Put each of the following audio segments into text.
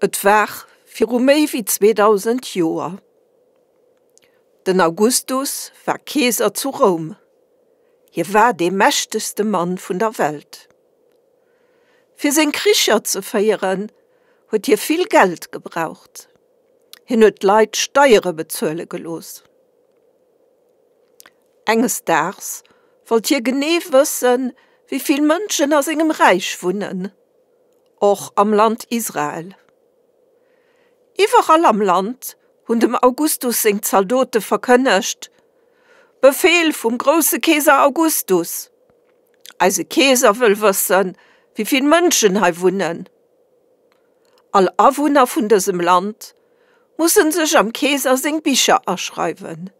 Et war viru méi wéi 2000 Joer. Den Augustus war Keeser zu Roum. Hie war dee mächtegste Mann vun der Welt. Fir seng Kricher ze féieren, huet hie vill Geld gebraucht. Hien huet d'Leit Steiere bezuele gelooss. Enges Daags wollt hie genee wëssen, wéi vill Mënschen a sengem Räich wunnen, och am Land Israel. Iwwerall am Land hunn dem Augustus seng Zaldote verkënnegt, Befeel vum grousse Keeser Augustus! Eise Keeser wëll wëssen, wéi vill Mënschen hei wunnen. All Awunner vun dësem Land mussen sech am Keeser seng Bicher aschreiwen.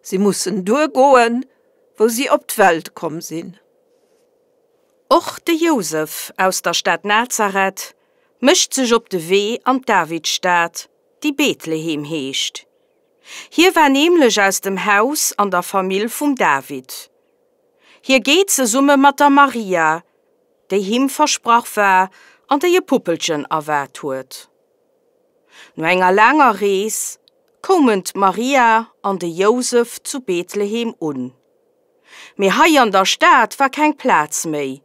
Si mussen duergoen, wou si op d'Welt komm sinn. Och de Jousef aus der Stad Nazareth mécht sech op de Wee an d'Davidsstad, déi Bethlehem heescht. Hie war nämlech aus dem Haus an der Famill vum David. Hie geet zesumme mat der Maria, déi him versprach war an déi e Puppelchen erwaart huet. No enger laanger Rees koumen d'Maria an de Jousef zu Bethlehem un. Mee hei an der Stad war keng Plaz méi.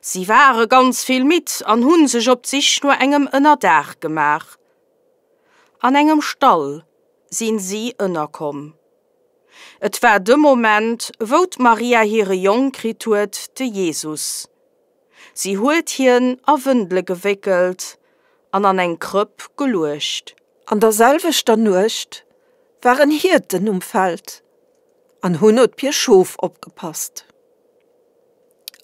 Si ware ganz vill midd an hu sech op d'Sich no engem Ënnerdaach gemaach. An engem Stall sinn si ënnerkomm. Et war de Moment, wou d'Maria hire Jong kritt huet, de Jesus. Si huet hien a Wëndele gewéckelt an an eng Krëpp geluecht. An der selwechter Nuecht waren Hierten um Feld an hunn op hir Schof opgepasst.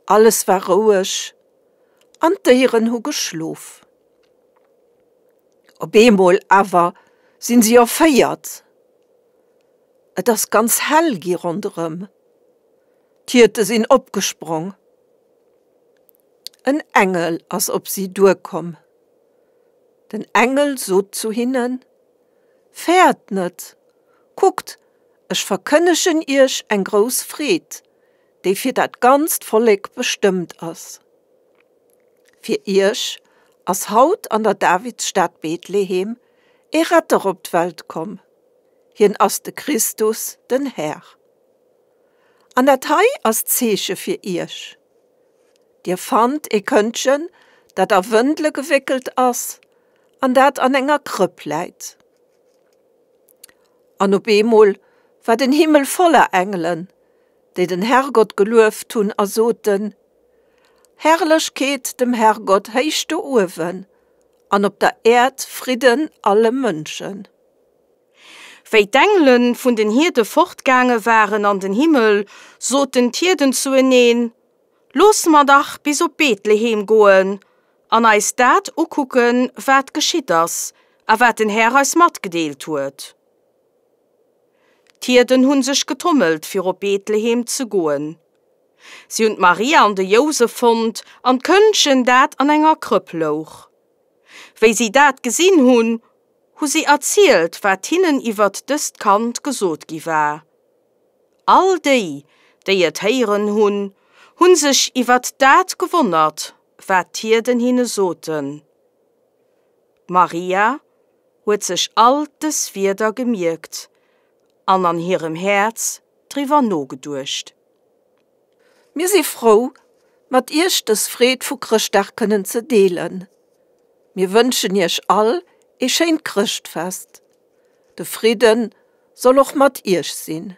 Alles war roueg an d'Déieren hu geschlof. Op eemol awer sinn si erféiert. Et ass ganz hell gi ronderëm. D'Hierte sinn opgesprong. En Engel ass op si duerkomm. Den Engel sot zu hinnen, Fäert net! Kuckt, ech verkënnegen iech eng grouss Freed, déi fir dat ganzt Vollek bestëmmt ass. Fir iech ass haut an der Davidsstad Bethlehem ee Retter op d'Welt komm, hien ass de Christus, den Här. An dat hei ass d'Zeeche fir iech, Dir fannt ee Këndchen, dat a Wëndele gewéckelt ass an dat an enger Krëpp läit. An op eemol war den Himmel voller Engelen, déi den Herrgott gelueft hunn a soten, Herrlechkeet dem Herrgott héich do uewen an op der Äerd Fridden alle Mënschen. Wéi d'Engele vun den Hierde fortgaange waren an den Himmel, soten d'Hierden zueneen, Loosse mer dach bis op Bethlehem goen an eis dat ukucken, wat geschitt ass a wat den Här eis matgedeelt huet. D'Hierden hu sech getommelt, fir op Bethlehem ze goen. Si hunn d'Maria an de Jousef fonnt an d'Këndchen, dat an enger Krëpp louch. Wéi si dat gesinn hunn, hu si erzielt, wat hinnen iwwert dëst Kand gesot gi war. All déi, déi et héieren hunn, hu sech iwwert dat gewonnert, wat d'Hierden hinne soten. D'Maria huet sech all dës Wierder gemierkt an an hirem Häerz driwwer nogeduecht. Mir si frou, mat Iech dës Freed vu Chrëschtdag kënnen ze deelen. Mir wënschen Iech all ee schéint Chrëschtfest. De Fridden soll och mat Iech sinn.